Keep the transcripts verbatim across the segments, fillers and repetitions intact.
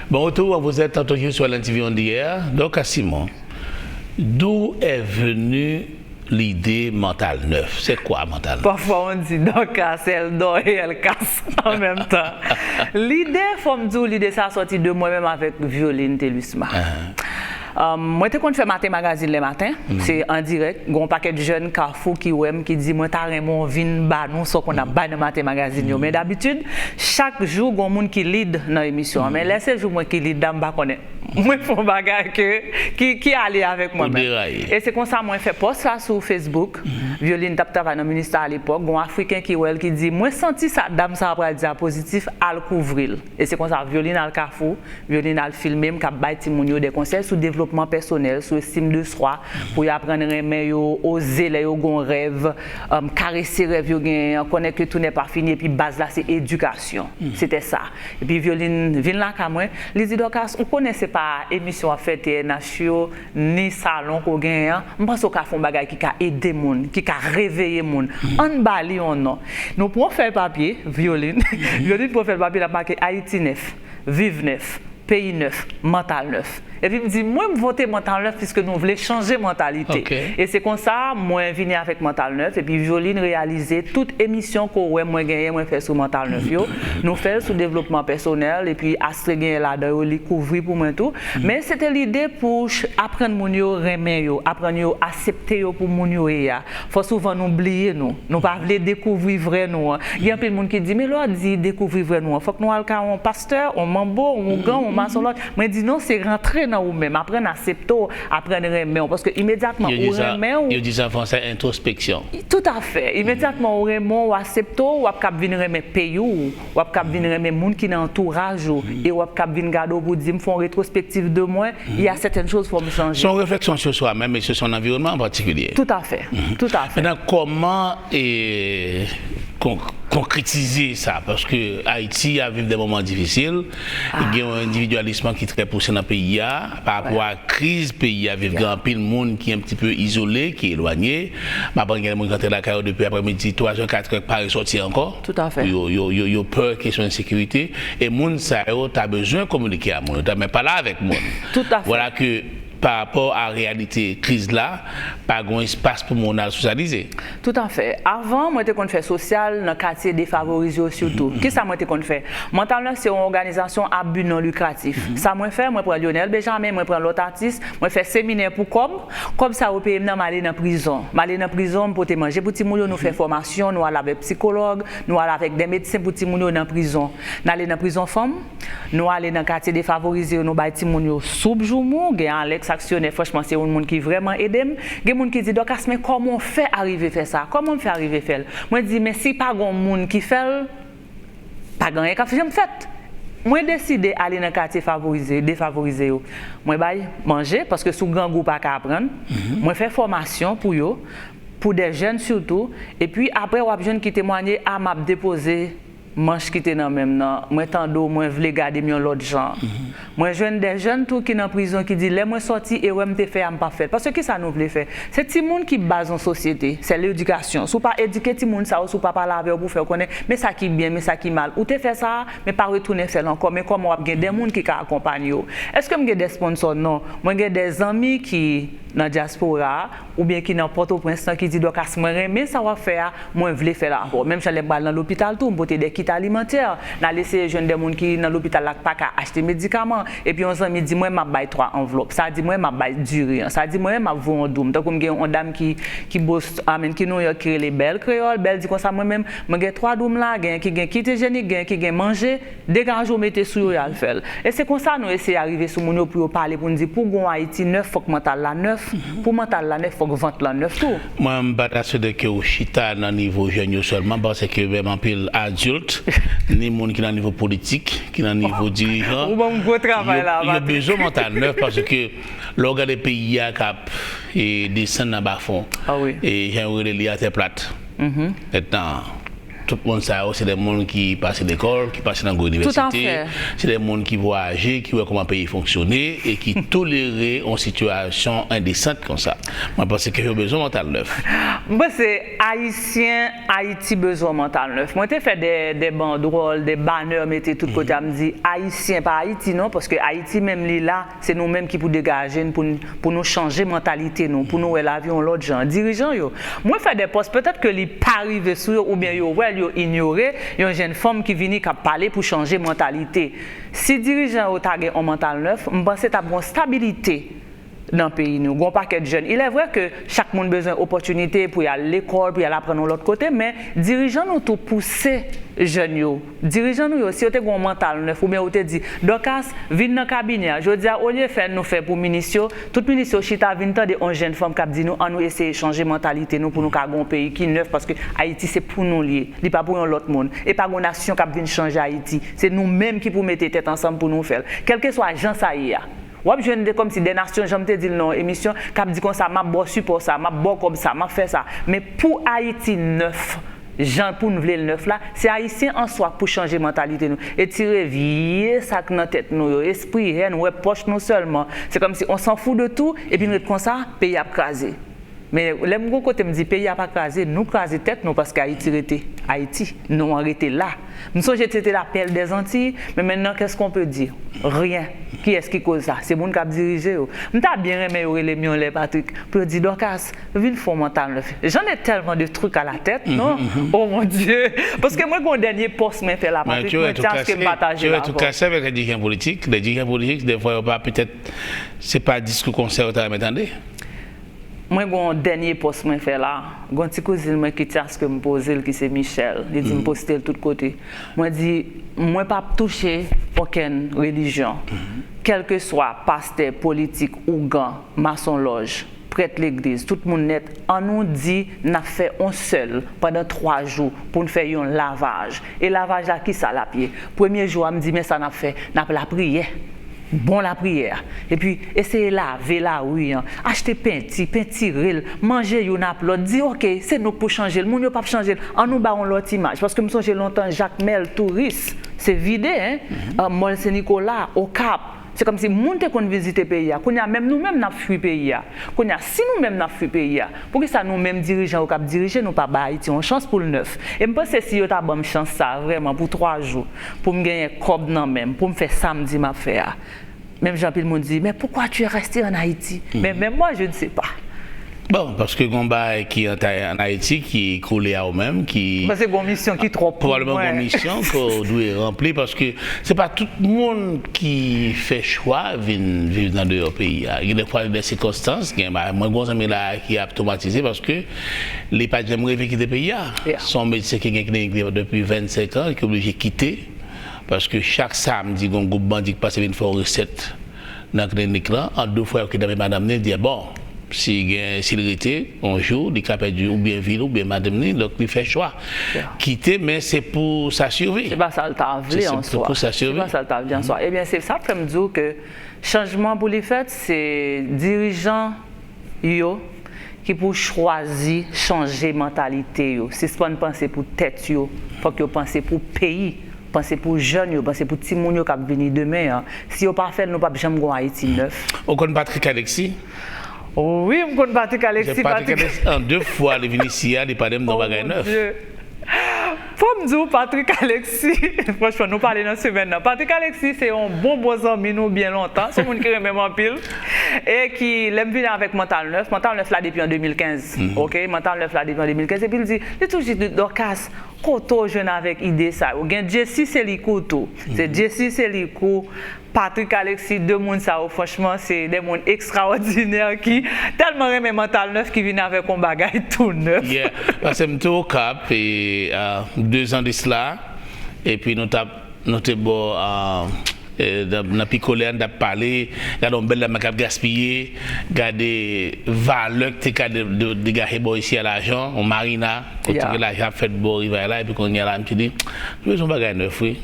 Bon retour, vous êtes toujours sur L N T V On The Air. Dorcas Simon, d'où est venue l'idée Mental Neuf? C'est quoi Mental Neuf? Parfois on dit Dorcas, elle dort et elle casse en même temps. Lide, fò m di w, lide sa a sòti de mwen menm avèk Violine Thelusma. Um, mwen te konn fè Maten Magazine lè maten, se an dirèk. Gen yon pakèt jèn Kafou ki wè m, ki di mwen ta renmen w vin ba nou sa w konn ap bay nan Maten Magazine yo. Men dabitid, chak jou gen yon moun ki lead nan emisyon an. Men lè se jou mwen ki lead la, m pa konnen. Mwen fè yon bagay ke, ki, ki ale avèk mwen menm. E se konsa mwen fè pòs la sou Facebook. Violine t ap travay nan Minista alepòk. Gen yon Afriken ki wè l ki di, mwen santi sa dam sa a pral di a pozitif, al kouvri l. E se konsa Violine al Kafou. Violine al filme m k ap bay timoun yo de konsèy sou devlopman pèsonèl, sou estime de swa, pou yo aprann renmen yo, oze lè yo gen yon rèv, um, karese rèv yo genyen an, konnen ke tout n'est pas fini, epi baz la se edikasyon. Se te sa. Epi Violine vin lakay mwen, li di, Dorcas, ou konnen se pa emisyon w ap fè T N H yo, ni salon ke w genyen an, m panse w ka fè yon bagay ki ka ede moun, ki ka reveye moun. Ann ba li yon non. Nou pran yon fèy papye, Violine, Violine pran fèy papye, l ap make Ayiti nèf. Viv nèf, peyi nèf, mantal nèf. Epi m di, mwen m vote mantal nèf piske nou vle chanje mantalite. E se konsa mwen vini avèk mantal nèf, epi Violine reyalize tout emisyon ke w wè mwen genyen, mwen fè sou mantal nèf yo. Nou fè l sou devlopman pèsonèl, epi Astre genyen ladan yo, li kouvri pou mwen tou. Men se te lide pou ch- aprann moun yo renmen yo, aprann yo aksepte yo pou moun yo ye a. Fò souvan nou bliye nou. Nou pa vle dekouvri vrè nou an. Gen anpil moun ki di, men lè w di dekouvri vrè nou an, fòk nou al ka yon pastè, yon manbo, yon ougan, yon mason lòt. Mwen di non, se rantre nan ou menm, aprann aksepte w, aprann renmen w. Paske imedyatman ou renmen w. Yo di sa an fransè, entrospeksyon. Toutafè. Imedyatman ou renmen w, ou aksepte w, w ap kab vin renmen peyi w, w ap kab vin renmen moun ki nan antouraj ou, e w ap kab vin gade w pou w di, m fè yon retwospektiv de mwen, il y a certaines choses fò m chanje. Se yon refleksyon sou swa menm, e sou yon anviwònman an patikilye. Toutafè. Toutafè. Mentnan, kòman e, kon- konkretize sa? Paske Ayiti ap viv de moman difisil. Gen yon endividyalis ki trè pouse nan peyi a. Pa rapò a kriz peyi a viv, gen anpil moun ki un petit peu izole, ki elwanye. M aprann gen moun ki rantre lakay yo depi aprèmidi, twa zè, kat è, ki pa resòti ankò. Yo, yo, yo, yo pè kesyon ensekirite. E moun sa yo ta bezwen kominike a moun. Yo ta bezwen pale avèk moun. Vwala ke pa rapò a reyalite kriz la, pa gen yon espas pou moun al sosyalize. Toutafè. Avan, mwen te konn fè sosyal nan katye defavorize yo sitou. Kisa mwen te konn fè? Mantal Nèf se yon òganizasyon a bi non likratif. Sa mwen fè, mwen pran Lionel Benjamin, mwen pran lòt atis, mwen fè seminè pou kòb. Kòb sa yo peye m nan, m ale nan prizon. M ale nan prizon, m pote manje pou timoun yo, nou fè fòmasyon, nou al avèk sikològ, nou al avèk de medsen pou timoun yo nan prizon. N ale nan prizon fanm, nou ale nan katye defavorize yo, nou bay timoun yo soup joumou. Gen Alex aksyonè, franchman, se yon moun ki vrèman ede m. Gen moun ki di, Dorcas, men kòman w fè arive fè sa? Kòman m fè arive fè l? Mwen di, men si pa gen yon moun ki fè l, pa gen anyen k ap janm fèt. Mwen deside ale nan katye favorize, defavorize yo. Mwen bay manje, paske si w grangou, w pa ka aprann. Mwen fè fòmasyon pou yo, pou de jèn sitou. Epi apre, w ap jwenn ki temwanye, a, m ap depoze manch ki te nan men m nan, mwen tande w, mwen vle gade m yon lòt jan. Mwen jwenn de jèn tou ki nan prizon ki di, lè mwen sòti, erè m te fè a, m p ap fè l. Paske kisa nou vle fè? Se timoun ki baz yon sosyete, se ledikasyon. Si w pa edike timoun sa yo, si w pa pale avè yo pou fè yo konnen, men sa ki byen, men sa ki mal. Ou te fè sa a, men pa retounen fè l ankò. Men kòman w ap gen de moun ki ka akonpanye w? Èske m gen de sponsò? Non. Mwen gen de zanmi ki nan dyaspora a, oubyen ki nan Pòtoprens lan, ki di, Dorcas, mwen renmen sa w ap fè a, mwen vle fè l avè w. Menm jan lè m pral nan lopital tou, m pote de kit alimantè. N al eseye jwenn de moun ki nan lopital la k pa ka achte medikaman. Epi yon zanmi di mwen, m ap bay twa anvlòp. Sa di mwen, m ap bay diri an. Sa di mwen, m ap voye yon doum. Tankou m gen yon dam ki, ki Bos-, I mean, ki Nouyòk, ki rele Bèl Kreyòl. Bèl di konsa, mwen menm, mwen gen twa doum la, gen ki gen kit ijyenik, gen ki gen manje. Degaje w, mete sou yo, y al fè l. E se konsa nou eseye arive sou moun yo pou yo pale, pou n di, pou gen yon Ayiti nèf, fòk mantal la nèf. Pou mantal la nèf, fòk vant lan nèf tou. Mwen, m pa ta swete ke w chita nan nivo jèn yo sèlman, paske menm anpil adilt, ni moun ki nan nivo politik, ki nan nivo dirijan, ou ban m gwo travay la, yo, yo bezwen mantal nèf, paske lè w gade peyi a k ap, e, desann nan bafon, e, jan yo rele li, atè plat. Mentnan, Tout moun sa yo, se de moun ki pase lekòl, ki pase nan gwo inivèsite, se de moun ki vwayaje, ki wè kòman peyi fonksyone e ki tolere yon sitiyasyon endesant konsa. Mwen panse ke yo bezwen mantal nèf. Mwen panse Ayisyen, Ayiti bezwen mantal nèf. Mwen te fè de, de bandwòl, de banner mete tout kote a, m di Ayisyen pa Ayiti non, paske Ayiti menm li la, se nou menm ki pou degaje n pou n pou nou chanje mantalite nou, pou nou wè lavi yon lòt jan. Dirijan yo, mwen fè de pòs, petèt ke li pa rive sou yo oubyen yo wè l, yo inyore, yon jenn fanm ki vini k ap pale pou chanje mantalite. Si dirijan yo ta gen yon mantal nèf, m panse t ap gen yon stabilite nan peyi nou. Gen yon pakèt jèn. Il est vrai que chak moun bezwen opòtinite pou y al lekòl, pou y al aprann yon lòt kote, men dirijan nou tou pouse jèn yo, dirijan nou yo, si yo te gen yon mantal nèf, oubyen yo te di, Dorcas, vin nan kabinè a. Jodi a, olye fè nou fè pou minis yo, tout minis yo chita vin tande yon jèn fanm k ap di nou, ann nou eseye chanje mantalite nou pou nou ka gen yon peyi ki nèf, paske Ayiti se pou nou l ye, li pa pou yon lòt moun. E pa gen yon nasyon k ap vin chanje Ayiti. Se nou menm ki pou mete tèt ansanm pou nou fè l. Kèlkeswa jan sa ye a. W ap jwenn de kòmsi de nasyon, jan m te di l nan yon emisyon, k ap di konsa, m ap ba w sipò sa, m ap ba w kòb sa, m ap fè sa. Men pou Ayiti nèf, jan pou n vle l nèf la, se Ayisyen an swa k pou chanje mantalite nou. Etire vye sa k nan tèt nou yo, espri hèn, wè pòch nou sèlman. Se kòmsi on s'en fout de tout, epi n ret konsa, peyi ap kraze. Men lè m gon kote m di peyi a pa kraze, nou kraze tèt nou paske Ayiti rete Ayiti. Non an rete la. M sonje se te la perle des Antilles, men maintenant qu'est-ce qu'on peut dire? Rien. Kiyès ki koz sa? Se moun k ap dirije yo. M ta byen renmen yo rele m yon lè, Patrick, pou yo di, Dorcas, vin fè yon mantal nèf. J'en ai tellement de trucs à la tête, non? Oh mon Dieu! Paske mwen gon dènye pòs mwen fè la, Patrick, mwen te aske m pataje l avè w. Tu es tout cassé avec les dirigeants politiques. Les dirigeants politiques, des fois, yo pa petèt, se pa diskou konsa yo ta renmen tande. Mwen gen yon dènye pòs mwen fè la. Gen yon ti kouzin mwen ki te aske m poze l, ki se Michelle. Li di m poste l tout kote. Mwen di, mwen p ap touche okenn relijyon. Kèlkeswa pastè, politik, ougan, masonlòj, prèt legliz, tout moun nèt, ann nou di n ap fè yon sèl pandan twa jou pou n fè yon lavaj. E lavaj la, kisa l ap ye? Premye jou a, m di, men sa n ap fè, n ap lapriyè. Bon lapriyè a. Epi, eseye lave lari an. Achte penti, pentire l, manje youn ap lòt. Di, oke, se nou k pou chanje l. Moun yo p ap chanje l. Ann nou ba yon lòt imaj. Paske m sonje lontan, Jakmèl, Touris, se vide, en. Mòl Sen Nikola, Okap. Se kòmsi moun te konn vizite peyi a. Kounye a, menm nou menm n ap fwi peyi a. Kounye a, si nou menm n ap fwi peyi a, poukisa nou menm dirijan yo k ap dirije, nou pa bay Ayiti yon chans pou l nèf? E m panse si yo ta ban m chans sa a vrèman pou twa jou, pou m genyen kòb nan men m, pou m fè sa m di m ap fè a. Menm jan anpil moun di, mais pourquoi tu es resté en Haïti? Mais même moi, je ne sais pas. Bon, paske gen yon bagay ki an Ayiti ki kole a ou menm, ki. Paske gen yon misyon ki twò pou mwen. Pwobableman gen yon misyon ke w dwe ranpli, paske se pa tout moun ki fè chwa vin viv nan deyò peyi a. Gen defwa, de sikonstans, gen bagay. Mwen gen yon zanmi la ki ap twomatize paske li pa t janm reve kite peyi a. Se yon medsen ki gen klinik li depi vennsenk an, ki oblije kite. Paske chak samdi, gen yon gwoup bandi ki pase vin fè yon resèt nan klinik lan, an de fwa yo kidnape madanm li, di, bon, si gen, si l rete, yon jou, li ka pèdi oubyen vi l, oubyen madanm li, donk li fè chwa kite, men se pou sa sivi. Se pa sa l ta vle an swa. Se pou sa sivi. Se pa sa l ta vle an swa. Ebyen, se sa k fè m di w ke chanjman pou li fèt, se dirijan yo ki pou chwazi chanje mantalite yo, sispann panse pou tèt yo, fòk yo panse pou peyi, panse pou jèn yo, panse pou timoun yo k ap vini demen an. Si yo pa fè l, nou p ap janm gen yon Ayiti nèf. Ou konn Patrick Alexis? Wi, m konn Patrick Alexis. Patrick Alexis, an de fwa li vin isi a, li pale m de yon bagay nèf. Fò m di w, Patrick Alexis, franchman, nou pale nan semèn nan. Patrick Alexis se yon bon bon zanmi nou byen lontan. Se yon moun ki renmen m anpil. E ki, lè m vini avèk Mantal Nèf, Mantal Nèf la depi an de mil kenz. Oke? Mantal Nèf la depi an de mil kenz. Epi l di, li toujou di, Dorcas, kote w jwenn avèk ide sa yo? Gen Jessy, se li k ou tou. Se Jessy, se li k ou. Patrick Alexis, de moun sa yo, franchman, se de moun ekstraòdinè ki tèlman renmen Mantal Nèf ki vin avèk yon bagay tou nèf. Yeah, paske m te Okap, e, a, de zan de sila, epi nou t ap, nou te bò, a, e, nan, nan Pikolè, n t ap pale, gade yon bèl lanmè k ap gaspiye, gade valè k te ka de, de, degaje bò isi a lajan, yon marina, kote ke lajan ap fèt bò rivay la, epi kounye a la, m te di, nou bezwen yon bagay nèf, wi.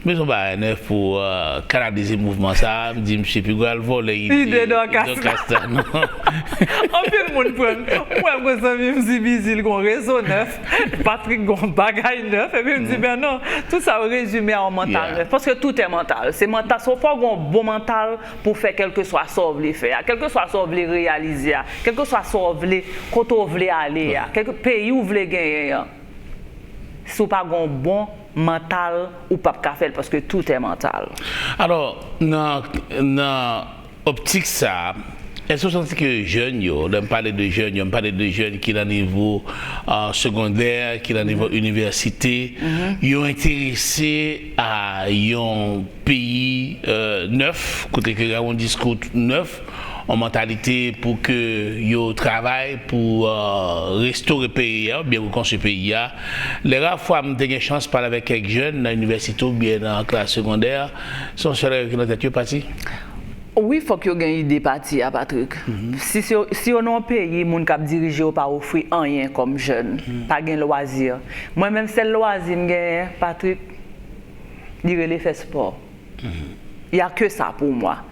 Mezon bagay nèf pou euh, kanalize mouvman sa a, m di misye pi gwo al vòlè ide Dorcas la non. Anpil moun pran m wè m gon zanmi m Zibizi l gon rezo nèf, Patrick gon bagay nèf epi m di men non, tout sa yo rezime a yon mantal nèf paske tout è mantal, se mantal, se fò w gon bon mantal pou w fè kèlkeswa sa w vle fè a, kèlkeswa sa w vle reyalize a, kèlkeswa sa w vle, kote w vle ale a, kèlke peyi w vle genyen an. Si w pa gon bon mantal, ou p ap ka fè l paske tout è mantal. Alò, nan nan optik sa a, èske w santi ke jèn yo, lè m pale de jèn yo, m pale de jèn ki nan nivo segondè, ki nan nivo inivèsite, yo enterese a yon peyi nèf, kote ke gen yon diskou nèf, yon mantalite pou ke yo travay pou restore peyi a oubyen rekonstwi peyi a. Lè ra fwa m te gen chans pale avèk kèk jèn nan inivèsite oubyen nan klas segondè, se yon sèl rèv ki nan tèt yo, pati. Wi, fòk yo gen ide pati a, Patrick. Si, si, yo, si yo nan yon peyi, moun k ap dirije yo pa ofri anyen kòm jèn, pa gen lwazi. Mwen menm, sèl lwazi m genyen, Patrick, li rele fè spò. Y a ke sa pou mwa.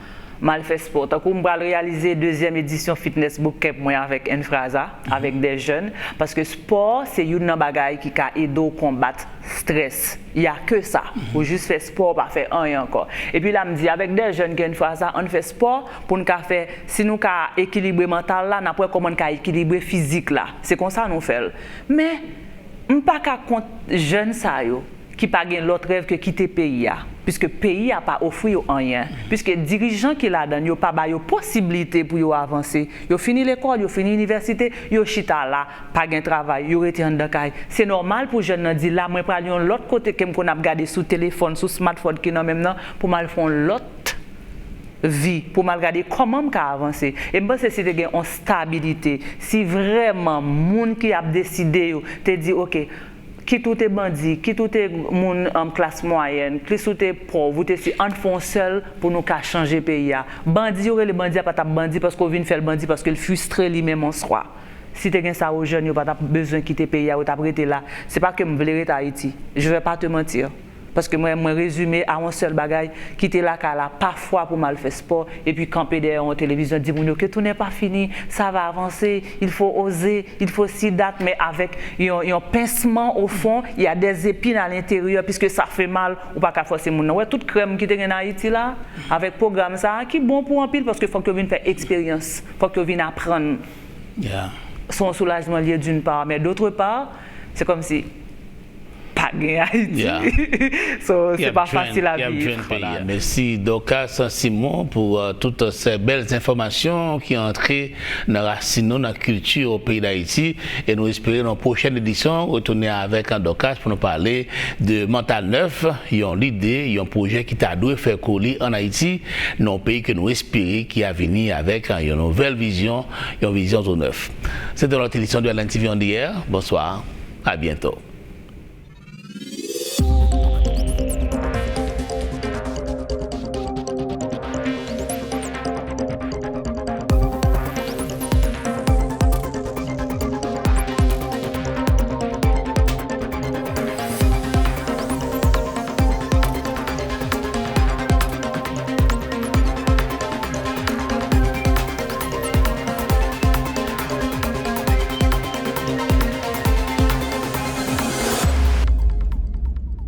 M al fè spò. Tankou m pral reyalize dezyèm edisyon Fitness Bootcamp mwen avèk Enfraza, avèk de jèn, paske spò se youn nan bagay ki ka ede w konbat strès. Y a ke sa. Ou jis fè spò, ou pa fè anyen ankò. Epi la m di avèk de jèn ke Enfraza, ann fè spò pou n ka fè, si nou ka ekilibre mantal la, n ap wè kòman n ka ekilibre fizik la. Se konsa nou fè l. Men, m pa ka kont jèn sa yo ki pa gen lòt rèv ke kite peyi a, piske peyi a pa ofri yo anyen, piske dirijan ki ladan l yo pa ba yo posiblite pou yo avanse. Yo fini lekòl, yo fini inivèsite, yo chita la, pa gen travay, yo rete anndan kay. Se nòmal pou jèn nan di la mwen pral yon lòt kote ke m konn ap gade sou telefòn, sou smartphone ki nan men m nan, pou m al fè yon lòt vi pou m al gade kòman m ka avanse. E m panse si te gen yon stabilite, si vrèman moun ki ap deside yo te di oke, kit ou te bandi, kit ou te moun klas mwayèn, kit ou te pòv, ou te si, ann fè yon sèl pou nou ka chanje peyi a. Bandi yo rele bandi a pa t ap bandi paske w vin fè l bandi paske l fristre li menm yon swa. Si te gen sa yo jèn yo pa t ap bezwen kite peyi a, yo t ap rete la. Se pa ke m vle rete Ayiti. Je vais pas te mentir. Paske mwen, mwen rezime a yon sèl bagay, kite lakay la pafwa pou m al fè spò, epi kanpe dèyè yon televizyon, di moun yo ke tout n'est pas fini, ça va avancer, il faut oser, il faut ci, that, men avèk yon, yon pensman au fond, il y a des épines à l'intérieur, puisque ça fait mal, ou pa ka fòse moun nan. Wè tout krèm ki te gen nan Ayiti la, avèk pwogram sa a, ki bon pou anpil, paske fòk yo vin fè eksperyans, fòk yo vin aprann. Se yon soulajman l ye d'une part, men d'autre part, se kòmsi pa gen Ayiti. So, se pa fasil a viv. Mèsi Dorcas Simon pou tout se bèl enfòmasyon ki antre nan rasin nou, nan kilti peyi Dayiti. E nou espere nan pwochèn edisyon retounen avèk Dorcas pou nou pale de Mantal Nèf, yon lide, yon pwojè ki ta dwe fè kou li ann Ayiti, nan yon peyi ke nou espere ki a vini avèk yon nouvèl vizyon, yon vizyon tou nèf. Se te lòt edisyon de L N T V on the Air. Bonswa, a byento.